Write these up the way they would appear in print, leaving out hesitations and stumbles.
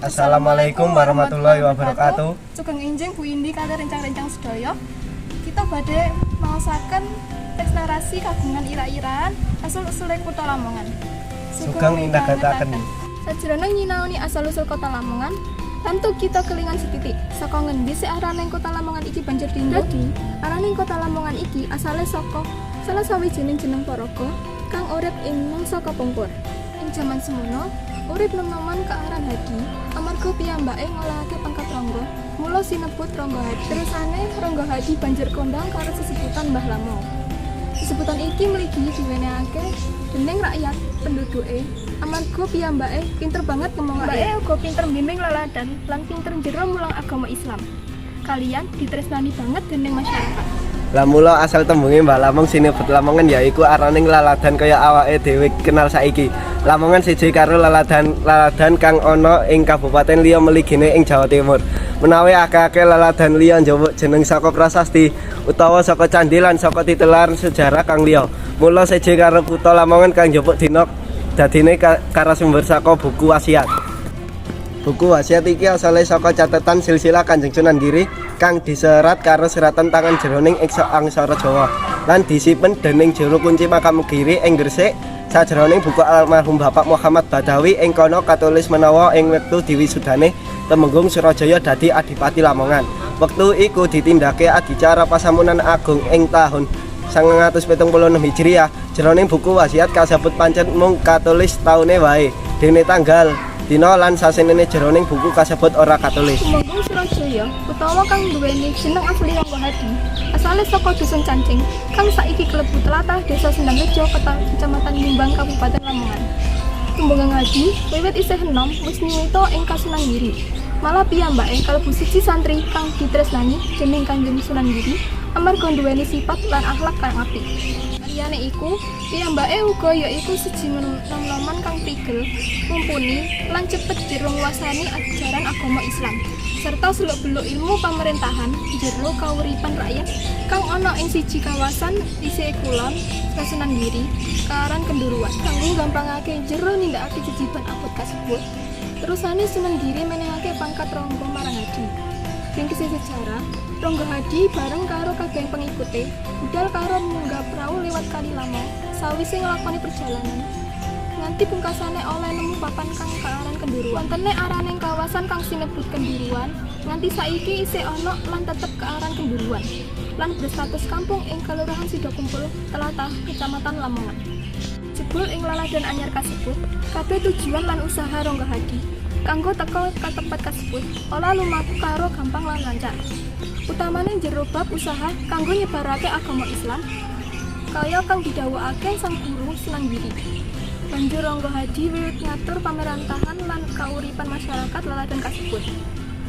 Assalamualaikum warahmatullahi wabarakatuh. Sugeng enjing, Bu Indi kalih rencang-rencang sedaya. Kita badhe maosaken teks narasi kagungan ira-iraan asal usule Kutha Lamongan. Sugeng mindhangetaken. Sajroning nyinaoni asal usul Kota Lamongan, tentu kita kelingan setitik. Saka ngendi sih araning Kota Lamongan iki banjur dienggo? Dadi, araning Kota Lamongan iki asale saka salah sawijining jeneng paraga kang urip ing mangsa kapungkur. Ing jaman semono, urip nom-noman kearan Hadi, amarga piyambake ngolahake pangkat rangga, mula sinebut Rangga Hadi. Terusane, Rangga Hadi banjur kondang karo sesebutan Mbah Lamong. Sesebutan iki mligi diwenehake dening rakyat penduduke amarga piyambake pinter banget ngomong. Mbake uga pinter bimbing laladan lan pinter jero mulang agama Islam. Kaliyan ditresnani banget dening masyarakat. Lah, mula asal tembunge Mbah Lamong sinebut Lamongan ya iku araning laladan kaya awake dhewe kenal saiki. Lamongan siji karo laladan-laladan kang ana ing kabupaten liya mligine ing Jawa Timur. Menawi akeh-akeh laladan liya njupuk jeneng saka prasasti utawa saka candi lan saka titelar sejarah kang liya. Mula siji karo kutha Lamongan kang njupuk dina dadine karasumber saka buku wasiat. Buku wasiat iki asale saka catetan silsilah Kanjeng Sunan Giri kang diserat karo seratan tangan jroning aksara Jawa lan disimpen dening juru kunci makam Giri ing Gresik. Sajroning buku almarhum Bapak Muhammad Badawi, ing kono katulis menawa ing wektu diwisudane Temenggung Surajaya dadi Adipati Lamongan. Wektu iku ditindakake adicara pasamunan agung ing tahun 976 Hijriah. Jroning buku wasiat kasebut pancen mung katulis taune wae, dene tanggal, dina lan sasine jroning buku kasebut ora katulis. Tumenggung Surajaya utawa kang duweni jeneng asli Rangga Hadi, asale saka Dusun Cancing kang saiki klebu tlatah Desa Sendangrejo, Kecamatan Ngimbang, Kabupaten Lamongan. Tumenggung Hadi wiwit isih enom wis nyuwita ing Kasunan Giri. Malah piyambake kalebu siji santri kang ditresnani dening Kanjeng Sunan Giri amarga duweni sifat lan akhlak kang apik. Liyane iku, piyambake uga ya iku siji nom-noman kang prigel, mumpuni lan cepet jero nguasani ajaran agama Islam serta seluk-beluk ilmu pamerintahan jero kauripan rakyat kang ana ing siji kawasan isih kulon Kasunan Giri kaaran Kenduruan. Kanggo gampangake jero nindakake jejiban abot kasebut, terusane Sunan Giri menehake pangkat Rangga marang Hadi. Ringkese sejarah, Rangga Hadi bareng karo kabeh pengikute budal karo munggah prau liwat Kali Lamong. Sawise nglakoni perjalanan nganti pungkasane oleh nemu papan kang kaaran Kenduruan. Wontene araning kawasan kang sinebut Kenduruan nganti saiki isih ana lan tetep kearan Kenduruan lan berstatus kampung ing Kelurahan Sidokumpul, Telatah, Kecamatan Lamongan. Jebul ing laladan anyar kasebut, kabeh tujuan lan usaha Rangga Hadi kanggo teka ka tempat kasebut ora lumaku karo gampang lan lancar. Utamane jero bab usaha kanggo nyebarake agama Islam kaya kang didhawuhake sang guru Sunan Giri. Banjur Rangga Hadi wiwit ngatur pamerentahan lan kauripan masyarakat laladan kasebut.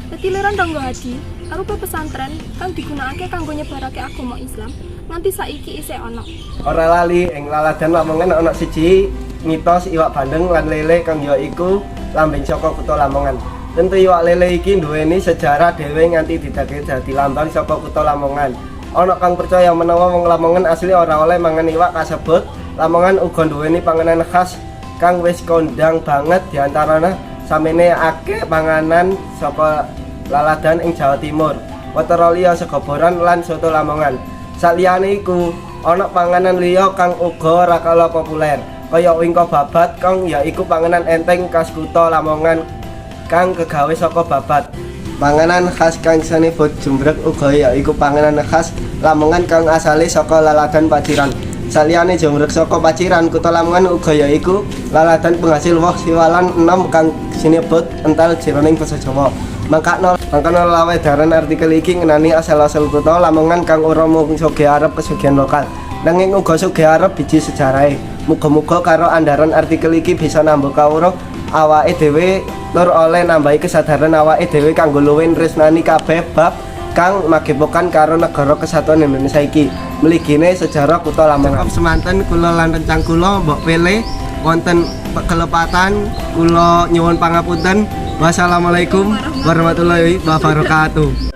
Tetiliran Rangga Hadi arupa pesantren kang digunakake kanggo nyebarake agama Islam nganti saiki isih ana. Ora lali, ing laladan Lamongan ana siji mitos iwak bandeng lan lele kang ya iku lambang saka kutha Lamongan. Tentu iwak lele iki duweni sejarah dhewe nganti didadekake dadi lambang saka kutha Lamongan. Ana kang percaya menawa wong Lamongan asli ora oleh mangan iwak kasebut. Lamongan uga duweni panganan khas kang wis kondang banget, diantarane samene akeh panganan saka laladan ing Jawa Timur. Watara liya sega boran lan soto Lamongan. Saliyane iku ana panganan liya kang uga ora kalah populer, kaya wingko babat kang ya iku panganan enteng khas kutha Lamongan kang kegawe saka babat. Panganan khas kang sinebut jumbrek uga ya iku panganan khas Lamongan kang asale saka laladan Paciran. Saliyane jumbrek saka Paciran, kutha Lamongan uga ya iku laladan penghasil woh siwalan enom kang sinebut ental jroning basa Jawa. Mangkano lawedaran artikel iki ngenani asal-usul kutha Lamongan kang ora mung sugih arep kesugihan lokal, nanging uga sugih arep biji sejarahe. Muga-muga karo andaran artikel iki bisa nambah kawruh awake dhewe tur oleh nambahi kesadaran awake dhewe kanggo luwih nresnani kabeh bab kang magepokan karo negara kesatuan Indonesia iki. Mligine sejarah kutha Lamongan. Semanten kula lan rencang kula, mbok pilih wonten kelepatan kula nyuwun pangapunten. Wassalamualaikum warahmatullahi wabarakatuh.